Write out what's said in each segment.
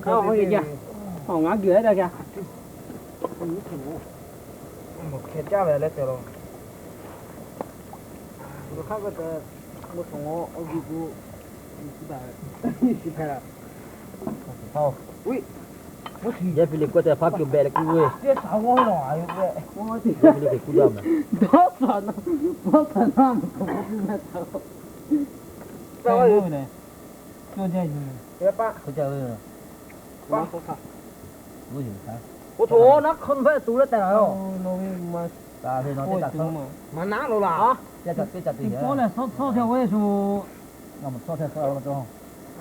Tawˇ htaꞈ, a, ngaˉ geh daꞈ kaꞈ, hkeh caˇ ve leh te lo, hk'aˇ ve te, mvuhˇ shawˍ awˬ g'uˇ g'uˇ, hk'e hpehꞈ la. Yehˇ piˇ le k'oˆ te, hpaˇ kuiˬ behꞈ leh kuˇ ve, yehˇ piˇ le kuˬ kuˇ daꞈ meh. Dawˇ htaꞈ na, dawˇ htaꞈ na meh k'awꞈ k'oˆ piˇ meh htaꞈ. Oˇ htoꞈ naˉ hk'aw ve tuˬ leh tehꞈ la yoˬ. Maˍ naˉ lo laˬ. Teˇ caꞈ teˇ caꞈ teˇ caꞈ leh shawˉ shawˉ hteˇ ve shu, ngaˬ maˬ shawˉ hteˇ shawˉ la cawˇ.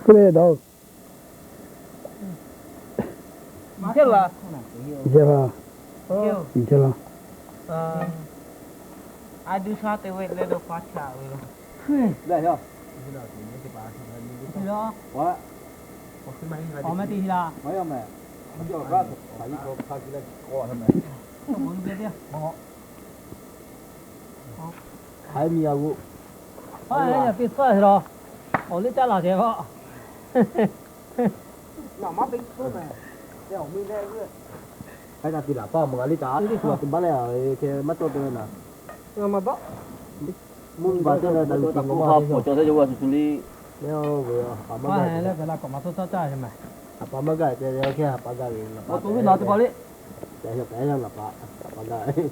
Hk'e le dawˇ. Maˍ hteˇ la. Maˍ hteˇ la. A duˇ shaˉ te ve leh dawˇ pa chaꞈ ve lo. Awˬ meh te hi la. Hk'aˬ miˬ a g'oˇ, a, teˇ tcuhˉ la, awˬ liˇ caˉ laˬ ceh vaˇ. Hk'aˬ htaˇ te laˬ paˇ mawˬ g'a liˇ taˍ, a, teˇ maˇ cawˇ te ve naˍ. Mvuhˇ miˬ baˬ cawˇ leh daꞈ yuˬ tiꞈ maw, a, cawˇ cawˇ ve a shu shu liˇ. Mehˆ o, ve a, paˍ maˇ gaˇ, a paˍ maˇ gaˇ te ve, a hk'e a paˍ gaˇ ve laˬ paˍ, a, a, a paˍ gaˇ ve,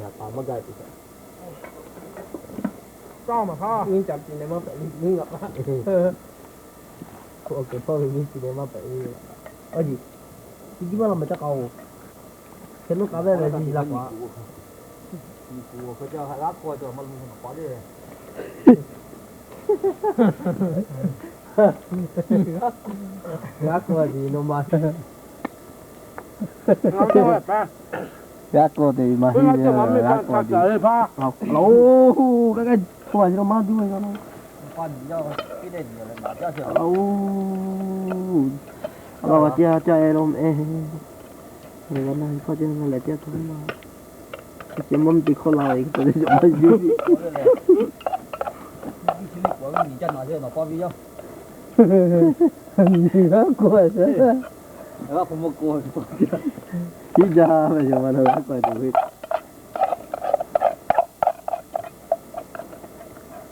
a paˍ maˇ gaˇ te. Nyiˇ caꞈ tiꞈ leh maˇ pehꞈ ve nyiˇ laꞈ k'aˉ. Hk'aˬ hk'e hpawˇ ve nyiˇ tiꞈ leh maˇ pehꞈ ve nyiˇ laꞈ k'aˉ. Aˬ yiˬ, chi tiˉ maˇ la meh caˇ k'a-oˬ. Hk'e nuˇ k'a ve ve nyiˇ laꞈ k'aˉ. G'a k'oˆ ve naw ma. G'a k'oˆ te maˇ heˆ ve, g'a k'oˆ te. Oˬ, ka ka hto a nyi lo maˇ duˇ ve yoˬ. Oˬ, a la va tiˇ a caˇ e lo meh. Leh g'a na hkawˇ ce na leh tiˇ a hto ma. Ceh mawˇ mvuhˇ te hkawˇ la ve hk'e te ve maˇ yuˬ. Nyi g'a k'oˆ ve, tiˉ jaˇ ve yoˬ ma, na g'a k'oˆ tuˬ ve.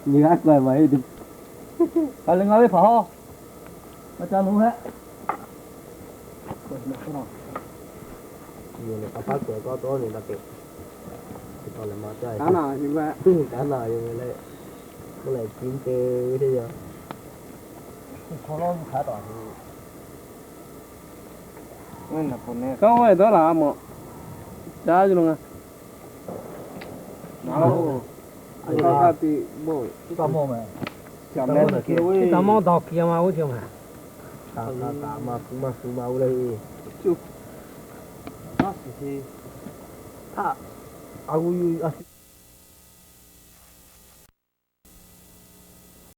Nyi g'a k'oˆ maˇ heˆ tuˬ. Ka leh ngaˬ ve hpaˍ haw, maˇ ca lo hehˆ. Nyi leh ka paˉ kuˬ k'aw tawˇ nyi la teꞈ. Chi pa leh maˇ caˇ, kaˉ na yuˬ ve leh, mvuhˇ leh ciˉ te ve teˇ yanˇ. Hk'aw lo hk'aˬ taˍ ve. Kanˉ oˇ ve dawˇ laˬ mawˬ. Caˇ yuˬ lo ngaˬ. Oˇ, a, tiˉ kaꞈ mawˇ meh. Tiˉ kaꞈ mawˇ dawˬ kiˬ ma oˇ ceuˬ meh. Kaꞈ kaꞈ kaꞈ maˇ suh maˇ suh ma oˇ leh. Htaˇ, a g'uˇ yuˬ a shu